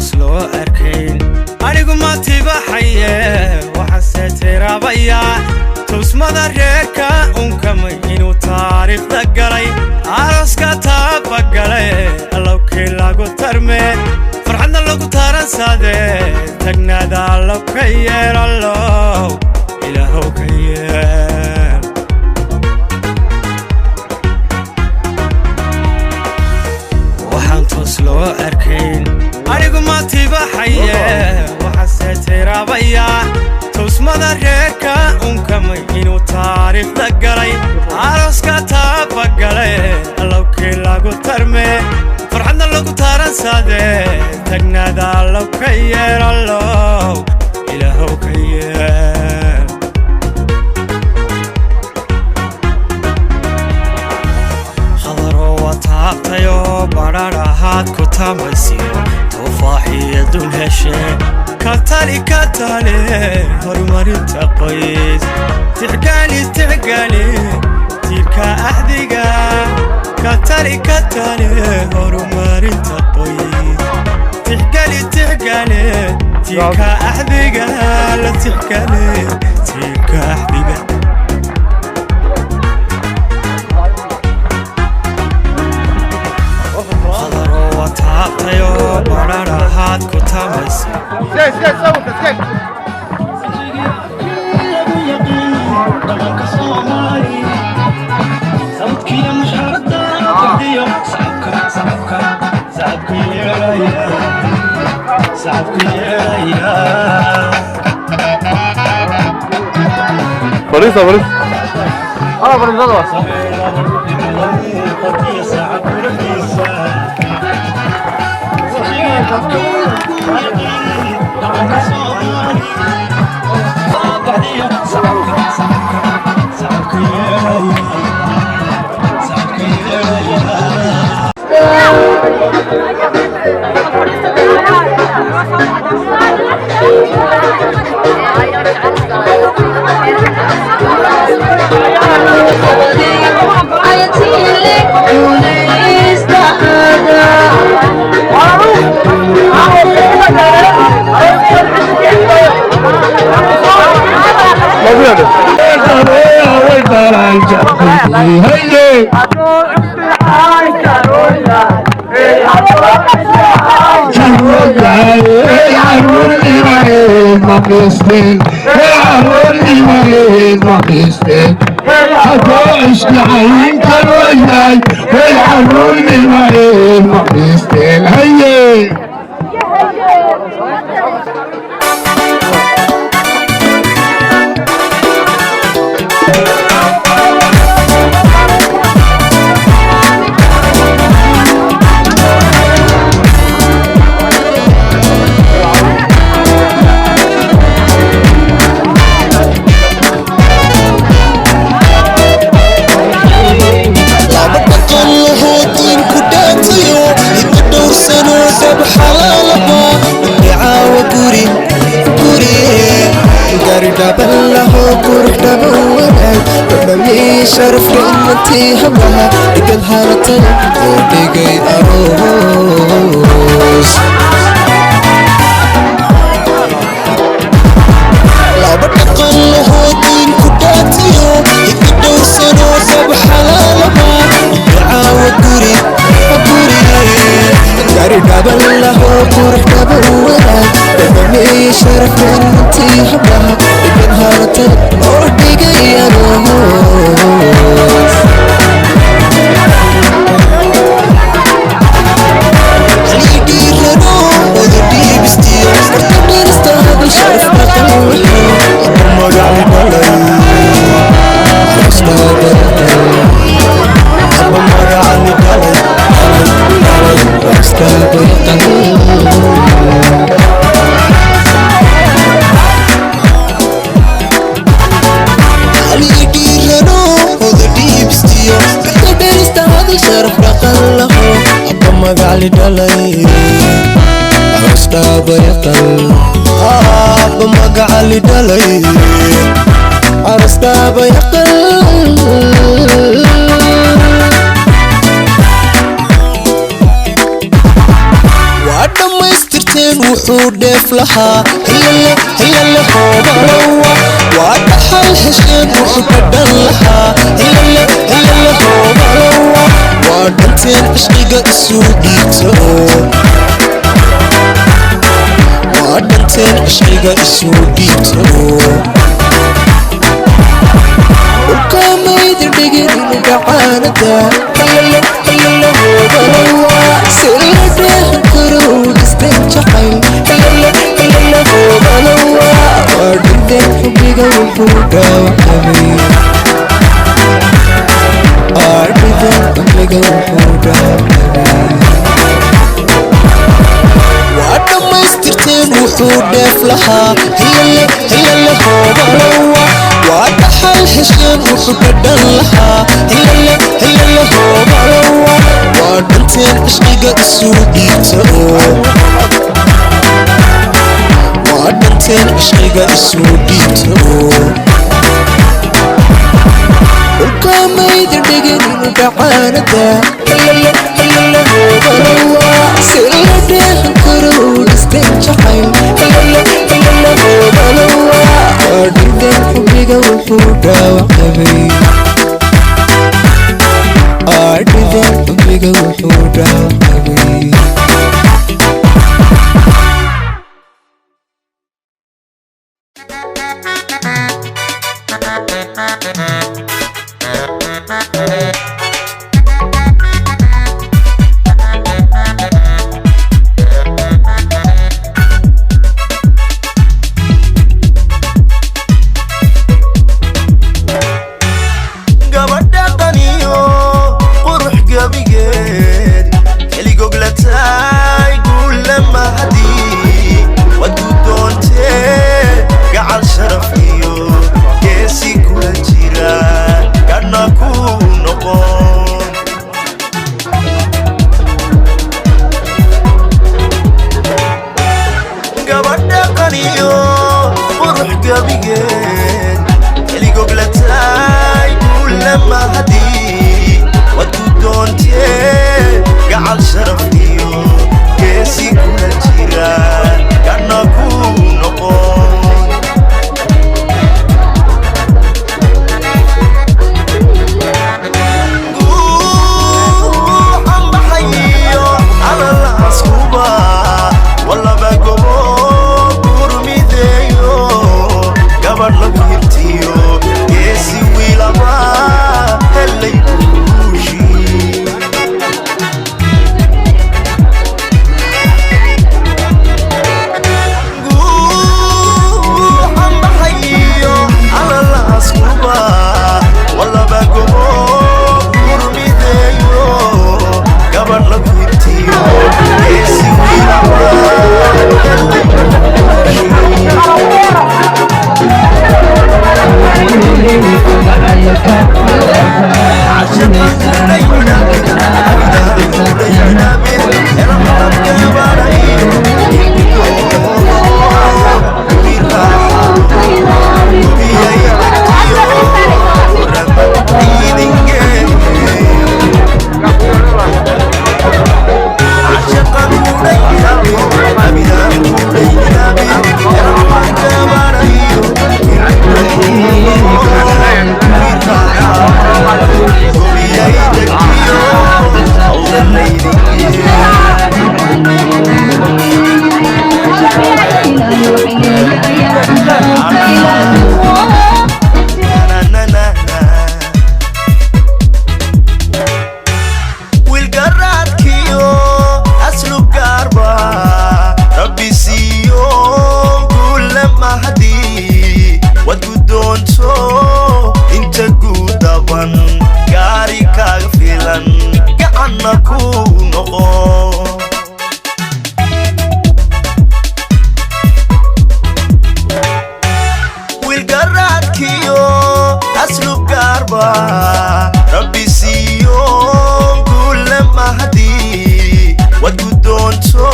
toos loo arkayn anigu ma tibaxaye waxaase tiraabaya tusmada reerka unkamay inuu taariikhda galay arooska taabagale allowkii lagu tarme farxadna lagu taransade tagnaada allow ka yeel allow ilaahow ka yeel waxaan toos loo arkayn anigu ma tibaxaye waxaase tiraabaya tusmada reerka unkamay inuu taariikhda galay arooska taabagale allowkii lagu tarme farxadna lagu taransade tagnaada allow ka yeel allow ilaahow ka yeel khadaroo waa taabtayoo badhadhahaad ku tamaysiyo tufaaxiyo dun heshe katali katale horumarinta qoys tixgali tixgali tiirka axdiga katali katale horumarinta qoys tixgali tixgali tiirka axdiga la tixgali tiirka axdiga khadaroo waa taabtayoo badhadhahaad ku tamaysiyo Fadhiista, fadhiista. Hey! Laba dhaqan lahoo diinku dhaantayo inta dhowrsanoo dhab xalaalaba dhicaawa guri guri gari dhaban lahoo qurux dhaban wanaag dhadhamii sharafka inantii hablaha dhigad halatay oo dhigay aroos laba dhaqan lahoo diinku dhaantayo inta dhowrsanoo dhab xalaalaba dhicaawa guri guri gari dhaban lahoo qurux dhaban wanaag dhadhamii sharafka inantii hablaha dhigad halatay oo dhigay aroos Abba magacali dhalay arasdaaba yaqal waa dhammaystirteen Wuxuu dheef lahaa hilale hilale hoobalowa. Waa dhaxal hesheen wuxuu ka dhan lahaa hilale hilale hoobalowa. Waa dhanteen cishqiga isu dhiibto, waa dhanteen cishqiga isu dhiibto. Dhulkamaydin dhigin inu dhacaanada hilale hilale hoobalowa. Si la dheehan karo dhisteen jacayl hilale hilale hoobalowa. Waa dhinteen xubbiga wuxuu dhaawacamay, waa dhinteen xubbiga wuxuu dhaawacamay. Waa dhammaystirteen wuxuu dheef lahaa hilale hilale hoobalowa. Waa dhaxal hesheen wuxuu ka dhan lahaa hilale hilale hoobalowa. Waa dhanteen cishqiga isu dhiibto, waa dhanteen cishqiga isu dhiibto. Dhulkamaydin dhigin inu dhacaanada hilale hilale hoobalowa. Si la dheehan karo dhisteen jacayl hilale hilale hoobalowa. Waa dhinteen xubbiga wuxuu dhaawacamay, waa dhinteen xubbiga wuxuu dhaawacamay. Gabadha qaniyo qurux gabigeed keligoglatay guula mahadii waad gudoontee gacal sharaf iyo geesi kula jira gadhna ku noqon. Gabadha qaniyo qurux gabigeed keligoglatay guula mahadii waad gudoontee gacal sharaf iyo geesi kula jira gadhna ku noqon. Guuxanbaxayo alalaaskuba walaba gobo gurmideeyo gabadh lagu hirtiyo geesi wiilaba helay guushii. Guuxanbaxayo alalaaskuba walaba gobo gurmideeyo gabadh lagu hirtiyo geesi wiilaba helay guushii. Wiilgaraadkiyo aslu gaarba rabbi siiyo guula mahadii waad gudoonto inta guudaban gaari kaaga filan gacanna ku noqo. Wiilgaraadkiyo aslu gaarba rabbi siiyo guula mahadii waad gudoonto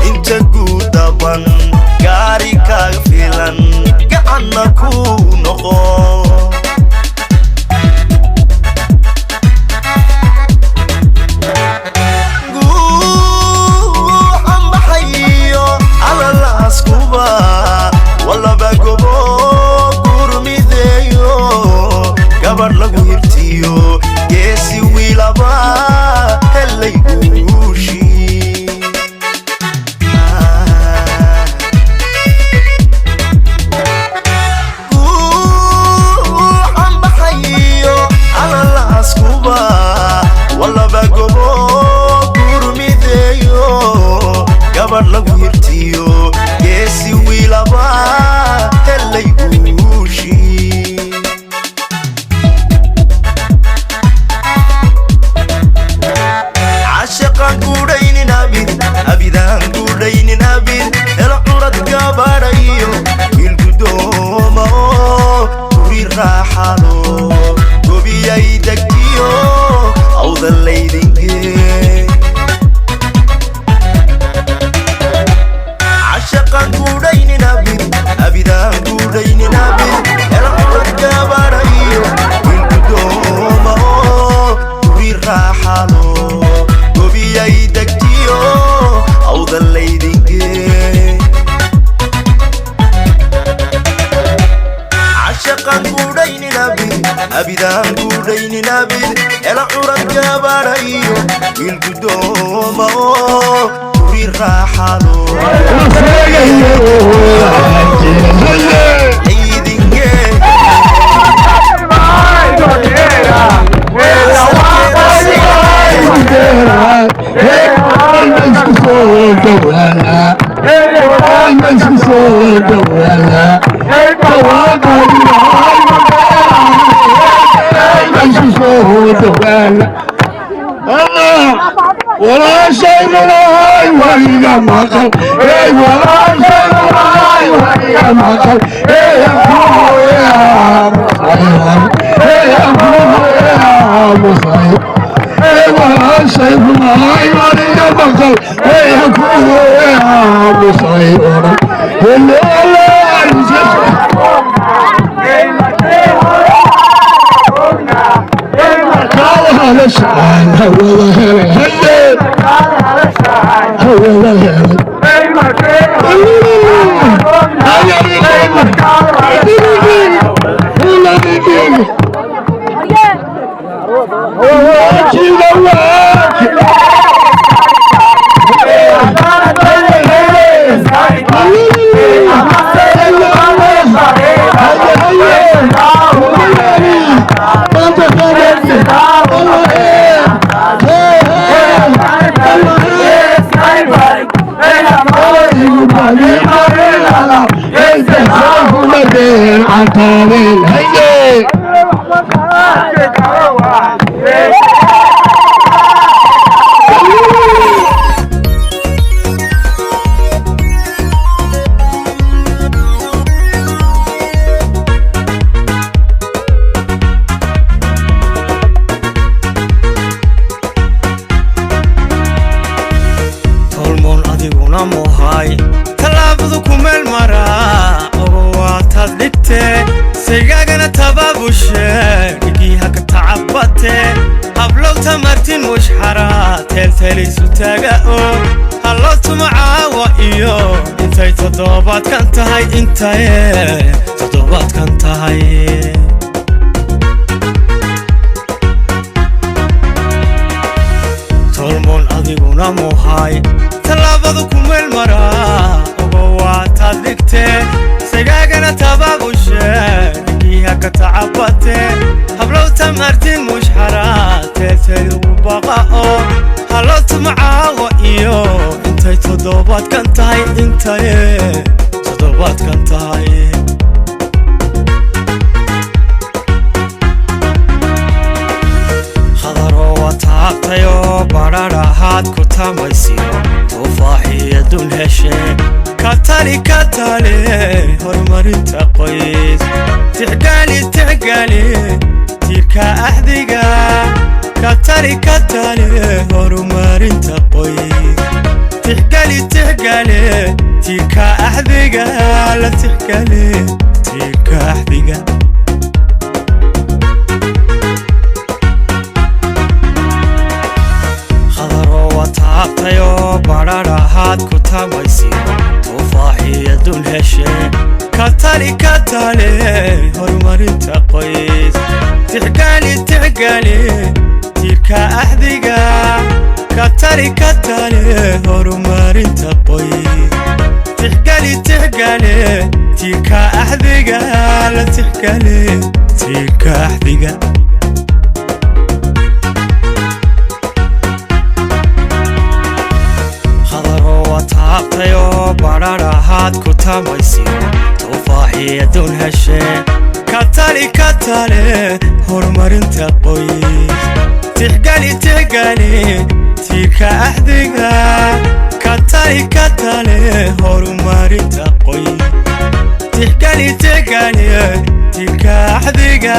inta guudaban gaari kaaga filan gacanna ku noqo. Guuxanbaxayo Gabadh lagu hirtiyo geesi wiilaba helay guushii. Cashaqaan guudhaynin abid, abidaan guudhaynin abid. Helo curad gabadhayo wiil guddooma oo guri raaxalo, gobiyay degtiyo awda laydinge. Cashaqaan guudhaynin abid, abidaan guudhaynin abid. Helo curad gabadhayo wiil guddooma oo guri raaxalo, gobiyay degtiyo awda laydinge. Cashaqaan guudhaynin abid, abidaan guudhaynin abid. Hela curad gabadhayo wiil guddooma oo guri raaxalo laydinge. Walaashay waliga maqal, hey, walaashay waliga maqal, hey, hey, walaashay waliga maqal, hey, musay oran. Hey! Tolmoon adiguna muhay tallaabadu ku meel maraa ogo waataad dhigtee saygaagana tabaabushe dhigii haka tacabate hablow tamartin mushxara teelteeliisu taaga oo hallo tuma caawa iyo intay toddobaadkan tahay, intaye toddobaadkan tahay. Tolmoon adiguna muhay tallaabadu ku meel maraa ogo waataad dhigtee sagaagana tabaabushe dhigiiha ka tacabate hablow tamartin mushxara teelteel ugu baqa oo hallo tuma caawa iyo intay toddobaadkan tahay, intaye toddobaadkan tahay. Khadaroo waa taabtayoo badhadhahaad ku tamaysiyo tufaaxiyo dul heshe. Ka tali, ka tali horumarinta qoys. Tixgali, tixgali tiirka axdiga. Ka tali, ka tali horumarinta qoys. Tixgali, tixgali tiirka axdiga, la tixgali tiirka axdiga. Khadaroo waa taabtayoo badhadhahaad ku tamaysiyo tufaaxiyo dul heshe. Ka tali, ka tali horumarinta qoys. Tixgali, tixgali tiirka axdiga. Ka tali, ka tali horumarinta qoys. Tixgali, tixgali tiirka axdiga, la tixgali tiirka axdiga. Khadaroo waa taabtayoo tamaysiyo tufaaxii adduun heshe. Ka tali, ka tale horumarinta qoys. Tixgeli, tixgeli tiirka axdiga. Ka tali, ka tale horumarinta qoys. Tixgeli, tixgeli tiirka axdiga.